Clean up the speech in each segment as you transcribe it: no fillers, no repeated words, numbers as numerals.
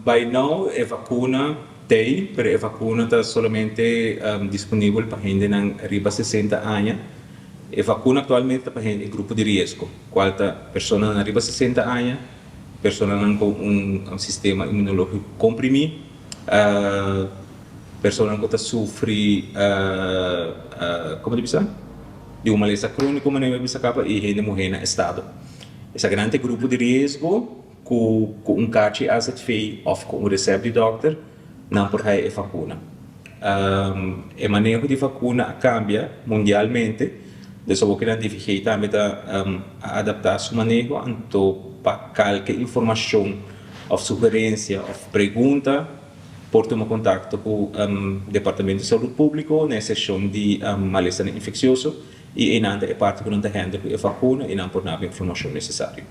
By now e vakuna t'ei, pero e vakuna ta solamente disponibel pa hendenan riba 60 aña. E vakuna aktualmente ta pa hende e grupo di riesgo, kual ta personanan riba 60 aña, personanan ku un sistema inmunológiko komprimí, personanan ku ta sufri, komo ta bisa, di un malesa króniko manera mi a bisa kaba, i hende muhé na estado. Esakinan ta e grupo di riesgo. Ku ku un karchi AZV òf ku un resèpt di dòkter nan por haya e vakuna. E maneho di vakuna a kambia mundialmente, dus awor ku nan DVG tambe ta a adaptá su maneho, anto pa kalke informashon òf sugerensia òf pregunta por tuma kontakto ku Departamento di Salud Públiko na e sekshon di malesanan infeksioso. I einan ta e parti ku nan ta hende ku e vakuna i nan por naba informashon nesesario.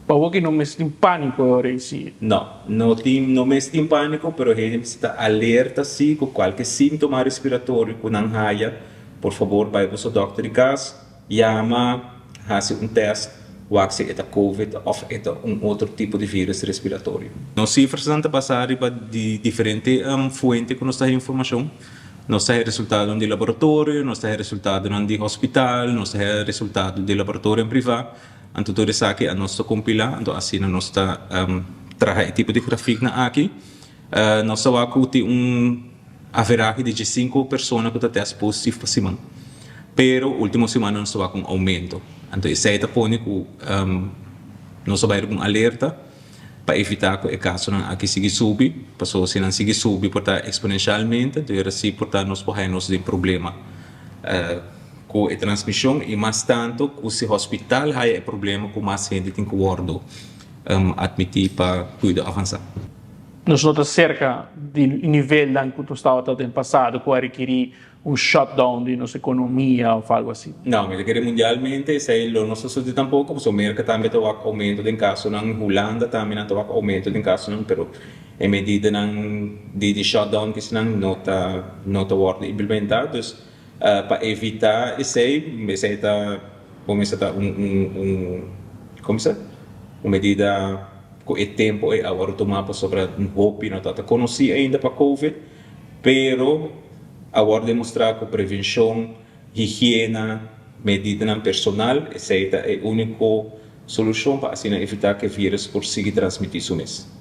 Pa hopi no mester tin pániko e ora ei si? No, no tin, no mester tin pániko, pero hende mester ta alerta si ku kualke síntoma respiratorio ku nan haya, por fabor bai boso dòkter di kas, yama, hasi un tèst, wak si e ta covid òf e ta un otro tipo di vírus respiratorio. Nos sifrasnan ta basá riba di diferente fuente ku nos ta haya informashon. Nos ta haya resultadonan di laboratorio, nos ta haya resultadonan di hospital, nos ta haya resultado di laboratorio privá. Anto tur esaki a nos ta kompilá, anto asina nos ta traha e tipo di grafiknan aki. Nos ta wak ku tin un averahe di diesinku persona ku ta tèst positif pa siman. Pero último simannan nos ta wak un oumento. Anto esei ta pone ku nos ta bai riba un alerta. Pa evitá ku e kasonan aki sigui subi, pasobra si nan sigui subi por ta eksponenshalmente, anto era si por ta nos por haña nos den problema ku e transmishon i mas tantu ku si hospital haña e problema ku mas hende tin ku wòrdu atmití pa kuido avansá. Nos no ta serka di nivelnan ku nos tabata den pasado ku a rekirí un shutdown di nos economia of algo asi. No, mi ta kere mundialmente esei lo no sosode tampoco, pasobra Merca tambe ta wak aumento den casonan, Hulanda tambe nan ta wak aumento den casonan, pero e medidanan di di shutdown kisnan no ta no ta wordo implementa, dus pa evita esei, esei ta bo mester ta un un un como se un medida cu e tempo ei a wordo tuma pasobra hopi no ta conoci ainda pa covid. Pero a wòrdu demostrá ku prevenshon, higiena, medidanan personal, esei ta e úniko solushon pa asina evitá ku e vírus por sigui transmití su mes.